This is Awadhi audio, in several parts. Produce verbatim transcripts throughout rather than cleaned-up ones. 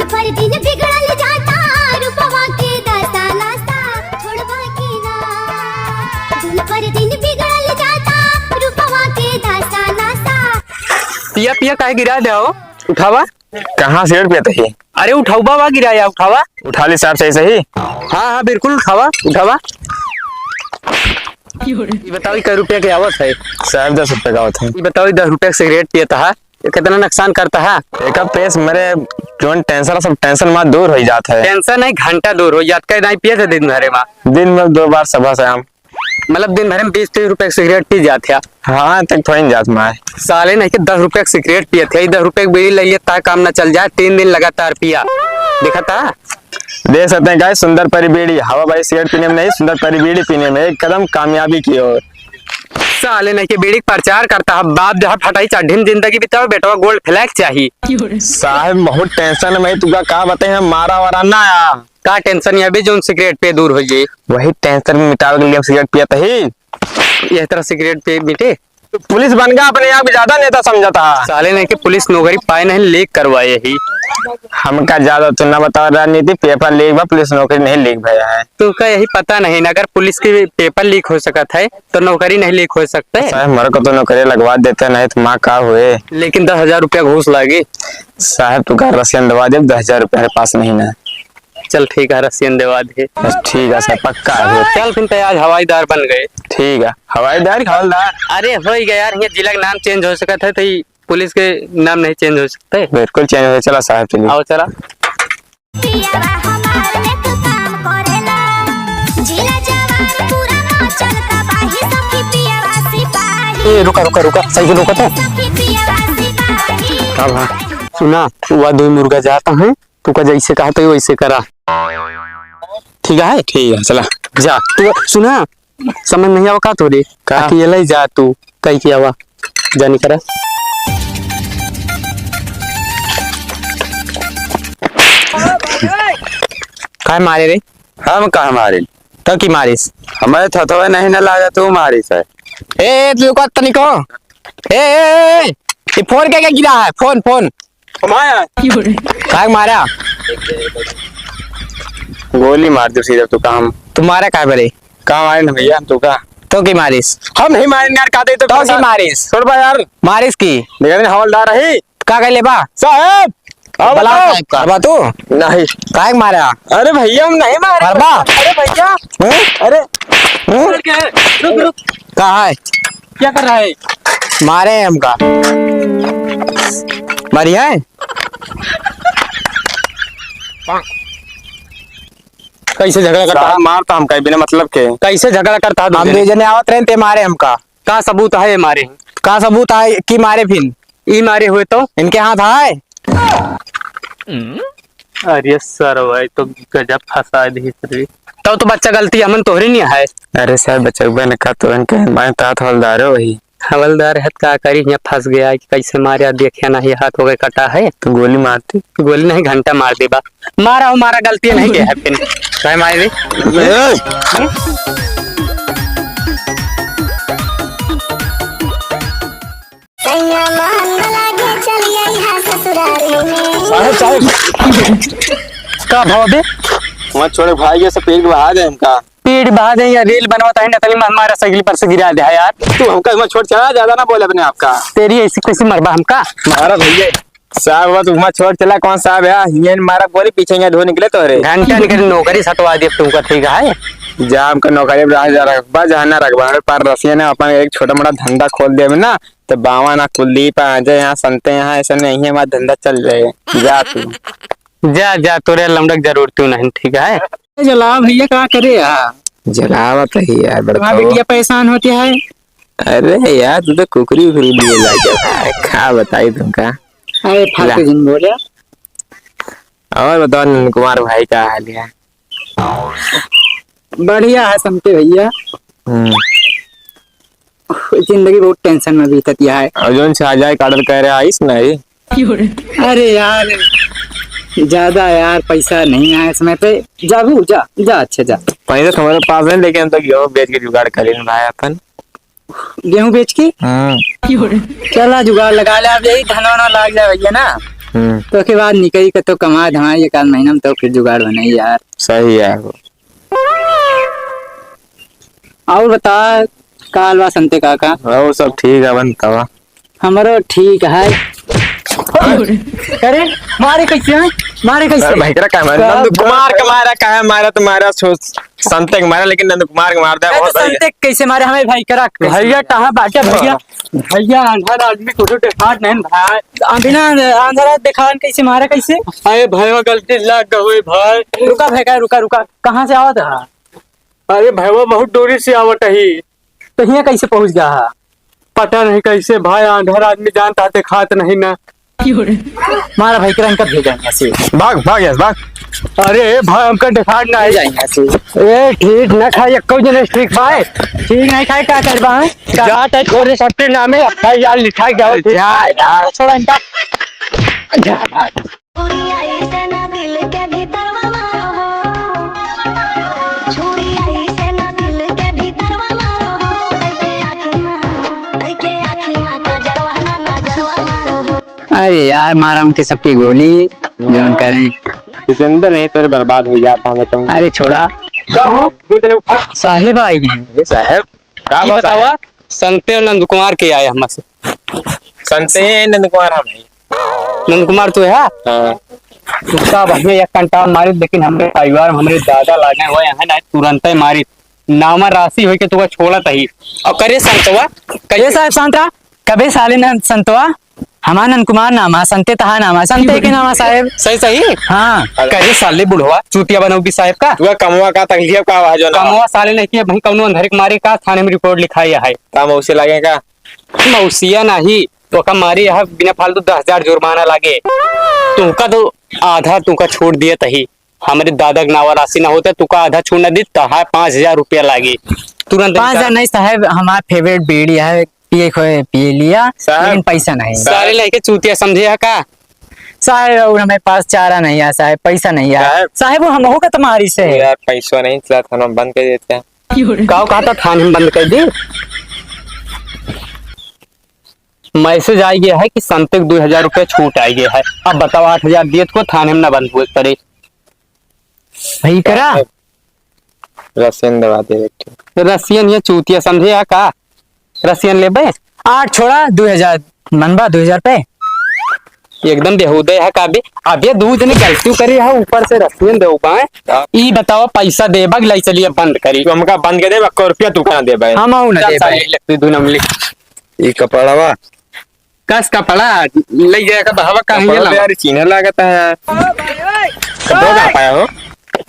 पर दिन बिगड़ल जाता, रूपवा के दासा नासा, छोड़बा के ना। दिन पर दिन बिगड़ल जाता, रूपवा के दासा नासा। पिया, पिया, काहे गिरा दे हो? उठावा। कहाँ सिगरेट पियत ही? अरे उठावा बा, गिराया, उठावा। उठा ली साहब, सही सही। हाँ, हाँ, बिल्कुल उठावा, उठावा। ई बताओ, ई कै रुपया के आवत है? साहब, दस रुपया के आवत है। ई बताओ, ई दस रुपया के सिगरेट पियत हा, ये कितना नुकसान करत हा? एका पेस मरे, जौन tension, सब tension मा दूर होइ जात है। Tension नहीं, घंटा दूर होइ जात। कै दाई पियत है दिन भरे मा? दिन में दो बार सुबह शाम। मतलब दिन भरे में बीस तीस रुपया के सिगरेट पी जात है? हाँ, तक थोड़ी न जात माय। साले नहीं के दस रुपया के सिगरेट पियत है, दस रुपया के बीड़ी ले लिए ता काम ना चल जाए, तीन दिन लगातार पिया। देखा था? देख सकते हैं guys, सुंदर परी बीड़ी, हवा भरी सिगरेट पीने में नहीं, सुंदर परी बीड़ी पीने में, एक कदम कामयाबी की ओर। साले नहीं के बीड़ी के प्रचार करत हा, बाप जहाँ फटाई चड्ढी में जिंदगी बितावे, बेटवा gold flag चाही। साहब, बहुत tension में, तुका का बताई, हम मारा वारा ना आ। का tension? ये अभी जौन सिगरेट पे दूर हो जाए। वही tension में मिटावे के लिए हम सिगरेट पियत ही। यह तरह सिगरेट पे मिटे? तो पुलिस बन गया, अपने आप को ज्यादा नेता समझत हा। साले नहीं के पुलिस नौकरी पाए नहीं, leak करवाए ही। हमका ज्यादा तो ना बताओ राजनीति, paper leak बा, पुलिस नौकरी नहीं leak भया है। तो का यही पता नहीं ना, अगर पुलिस की paper leak हो सकत है तो नौकरी नहीं leak हो सकते? साहब, हमारे को तो नौकरी लगवा देते, नहीं तो माँ का हुए। लेकिन दस हजार रुपया घूस लागी। साहब, तू का रसियन दवा दे, दस हजार रुपया हमारे पास नहीं ना। चल ठीक है, रसियन देवा दे। बस ठीक है सर, पक्का है। चल फिर तो आज हवाईदार बन गए। ठीक है, हवाईदार, हवलदार। अरे हो ही गया यार, ये जिला का नाम change हो सकत है तो ये पुलिस के नाम नहीं change हो सकते? बिल्कुल change हो, चला साहब, चलिए। आओ चला। पियावा हमार में तू काम करेला, जिला जवान पूरा नाचल तबाही, सखी पियावा सिपाही। ए, रुका, रुका, रुका, साइकिल रोका तो। सखी पियावा सिपाही। का भा? सुना, वह दो मुर्गा जाता है, तू का जैसे कहा तो वैसे करा। ठीक है? ठीक है, चला। जा। तू सुना, समझ नहीं आवा का तोरे? का? अकेले ही जा तू, कही के आवा। जा निकरा। काहे मारे रे? हम काहे मारे? तो की मारिस? हमारे थथवे नहीं न लागा, तू मारिस है। ए, ए, तू का तनिको? ए, ए, ए, ए, ये फोन के, के गिरा है? फोन, फोन। हमारा? काहे मारा? गोली मार दो सीधा तू काम। तुम्हारा काहे बरे? का मारे न भैया, हम तो का? तो की मारिस? हम नहीं मारे यार, का दे तो तो की मारिस? छोड़ बा यार। मारिस की? देखा नहीं, हवलदार रही। का कहले बा? साहब, अब बला बताओ। साहब का। बा तू? नहीं। काहे मारा? अरे भैया, हम नहीं मारे। मरबा? अरे भैया। हैं? अरे। हैं? क्या है? रुक, रुक। का है? क्या कर रहा है? मारे हमका। मारी है? कैसे झगड़ा करता साहब, है? मारता हमका बिना मतलब के। कैसे झगड़ा करता है हम दूसरे? दो जने आवत रहे, ते मारे हमका। का सबूत है मारे? का सबूत है कि मारे फिन? ई मारे हुए तो? इनके हाथ है? अरे सर, भाई तो गजब फंसा दी रे। तब तो बच्चा गलती हमन तोहरी नहीं है। अरे सर, बचउबे न का, तोहन के मारे तात हवलदार हो वही। हवलदार है त का करी, यहाँ फंस गया है कि कैसे मारे, देखिया नहीं हाथ हो गए कटा है। तो गोली मारती। गोली नहीं, घंटा मार देबा। मारा हो, मारा, गलती नहीं के है फिर। भाई मार दे। ए! सैया मान लागे चली आई है ससुरारी में। साहब, साहब। का भाव बे? वहाँ छोड़े भाई, ये सब पेट बहा दे हमका। पेट बहा दे या reel बनवाता है, नकली में हमारा साइकिल पर से गिरा दे है यार। तू हमका वहाँ छोड़ चला, ज्यादा ना बोले अपने आप का। तेरी ऐसी कैसी मरबा हमका? मारा भैया। साहब, बस वहाँ छोड़ चला, कौन साहब है? हियन मारा गोली, पीछे यहाँ ढो निकले तोहरे। घंटा निकल नौकरी सटवा दे तुमका, ठीक है? जा हमका नौकरी पर रह जा, रखबा, जहाँ ना रखबा, हमारे पार रसिया ने अपन एक छोटा मोटा धंधा खोल दे ना, तो बावन आ कुलदीप आ जाए यहाँ, संते यहाँ, ऐसा नहीं है, हमारा धंधा चल जाए। जा तू। जा, जा, तोरे लौंडक जरूरत नहीं, ठीक है? जला भैया, का करे यार? जलावत ही यार, बड़का वहाँ हो। बिटिया परेशान होती है। अरे यार, तू तो कुकरी उकरी लिए लागे। का बताई तुमका? अरे, फालतू ला। जिन बोले। और बताओ नंद कुमार भाई, का हाल है? बढ़िया है समते भैया। हम्म। जिंदगी बहुत tension में बीतत है। और जौन से आ जाए का order कर रहा है, इस नहीं? अरे यार, ज्यादा यार पैसा नहीं है समय पे। जा बू, जा, जा, अच्छा जा। पैसा तो हमारे पास है, लेकिन हम तो गेहूं बेच के जुगाड़ कर लेना भाई अपन। गेहूं बेच के? हाँ। चला जुगाड़ लगा ले, अब यही धनवा ना लाग जाए भैया ना। हम्म। तो के बाद निकली के तो कमा धमा एक आध महीना में तो फिर जुगाड़ बनाई यार। सही है। और बता, का हाल बा संते काका? और सब ठीक है, अपन बतावा। हमरो ठीक है। अरे, मारे कैसे हैं? मारे कैसे? अरे भाई, तेरा क्या मारा? का नंद कुमार का मारा, का है मारा? तो मारा सो-, संते के मारा, लेकिन नंद कुमार के मार दे, अरे, बहुत तो बढ़िया। संते कैसे मारे हमें भाई, करा कैसे भैया, मारे? कहाँ बाटे भैया? भैया, अंधा आदमी को तो देखात नहीं भाई। अभी ना, अंधा देखान कैसे मारा, कैसे? अरे भैया, गलती लग गई भाई। रुका भैया, रुका, रुका। कहाँ से आवत है? अरे भैया, बहुत दूरी से आवत ही। तो हियाँ कैसे पहुँच गया है? पता नहीं कैसे भाई, आंधर आदमी जानता देखात नहीं ना। मारा भाई, किरण का भेजा यहाँ से। भाग, भाग यहाँ से, भाग। अरे भाई, हमका देखात नहीं। भेजा यहाँ से। ए, ठीक ना खाए, एको जने ठीक पाए। ठीक नहीं खाए, का करबा है? जात है, छोरे सबके नामे, अब भाई यार लिखा गया हो। जा यार, छोड़ा इनका। जा भाई। छुरी आई से ना दिल के भीतरवा मारो हो। छुरी आई से ना दिल के भीतरवा मारो हो। ऐसे आँखी मारो, ऐसे आँखी मारो, नजरवा ना, नजरवा मारो हो। अरे यार, मारा उनके सबकी गोली, जौन करें। जितेंद्र नहीं तो बर्बाद हो गया था, मैं कहूँ। अरे छोड़ा। साहेब आई हैं। ये साहेब, का ये बात बतावा, है? संते और नंद कुमार के आए हमसे। संते हैं, नंद कुमार हम हैं। नंद कुमार तू है? हाँ। उसका बढ़िया एक कंटाल मारी, लेकिन हमरे परिवार में हमरे दादा लागे हुए हैं ना, तुरंत ही मारी। नामा राशि होई के तुका छोड़त ही। और करे संतवा, करे साहेब संतरा, कबे साले ना संतवा, हमार नंद कुमार नाम है, संते तहा नाम है, संते के नाम है साहेब। सही, सही? हाँ। करे साले बुढ़वा, चूतिया बनोगी साहेब का? तुका कमवा का तकलीफ का आवाज ना? कमवा साले नहीं किया, भाई कौनो अंधरे के मारे का थाने में रिपोर्ट लिखाई है। काम उसे लगे का? मौसिया नाही, ओका मारी यह बिना फालतू दस हजार जुर्माना लागे। तुमका तो आधा तुमका छोड़ दिया तही, हमरे दादा के नावा राशि ना होता, तुका आधा छोड़ ना दी, तहा पाँच हजार रुपया लागे। तुरंत पाँच हजार नहीं साहेब, हमार फेवरेट बीड़ी है, पिए खोए पिए लिया, साहब। लेकिन पैसा नहीं। सारे लइके चूतिया समझे है का? साहेब, और हमारे पास चारा नहीं है साहेब, पैसा नहीं है। साहेब। साहेब, वो हम हो का तुम्हारी से। यार, पैसा नहीं, चला थाना बंद कर देते हैं। काव कहा था, थाने में बंद कर दी। मैसेज आ गया है कि संते के दो हजार रुपया छूट आ गया है। अब बताओ, आठ हजार दिए तो थाने में ना बंद हुए पड़े। भाई करा। रसियन दबा दे बेटे। रसियन ये चूतिया समझे है का? रसियन लेबे? आठ छोड़ा, दो हजार मनबा, दो हजार पे। एकदम बेहूदे है का बे? अब ये दू जने गलती करी है, ऊपर से रसियन देउ पाए। हाँ। ई बताओ, पैसा देबा कि लाई चलिए बंद करी? तू हमका बंद कर दे, एक रुपया तू कहाँ देबे? हम आऊ ना चल देबे। साले, ले तू दू नंबर लिख। ई कपड़वा। कस कपड़ा? ले गया का बहावा कहाँ कपड़ा गेला? तो यार चीन्हे लागत है। कब का पाया हो?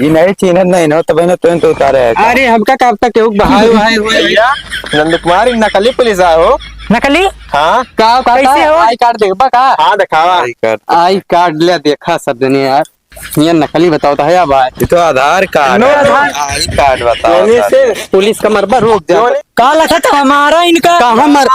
ई नहीं चीन्हे नहीं, ना तब ना तुरंत उतारे है। अरे हमका का अब तक केहू बहाए वहाए हुए भैया, नंद कुमार, ई नकली पुलिस आए हो। नकली? हाँ। का, का, कैसे का? हो? आई कार्ड देखबा का? हाँ, दिखावा। आई कार्ड। आई कार्ड ले देखा सब जने यार। ये नकली बताओ तो है या भाई? ये तो आधार कार्ड नो है। आधार। आई कार्ड बताओ जोने साहब। से पुलिस का मरबा रोक दे। जोने का लखत हमारा इनका? कहाँ मर-,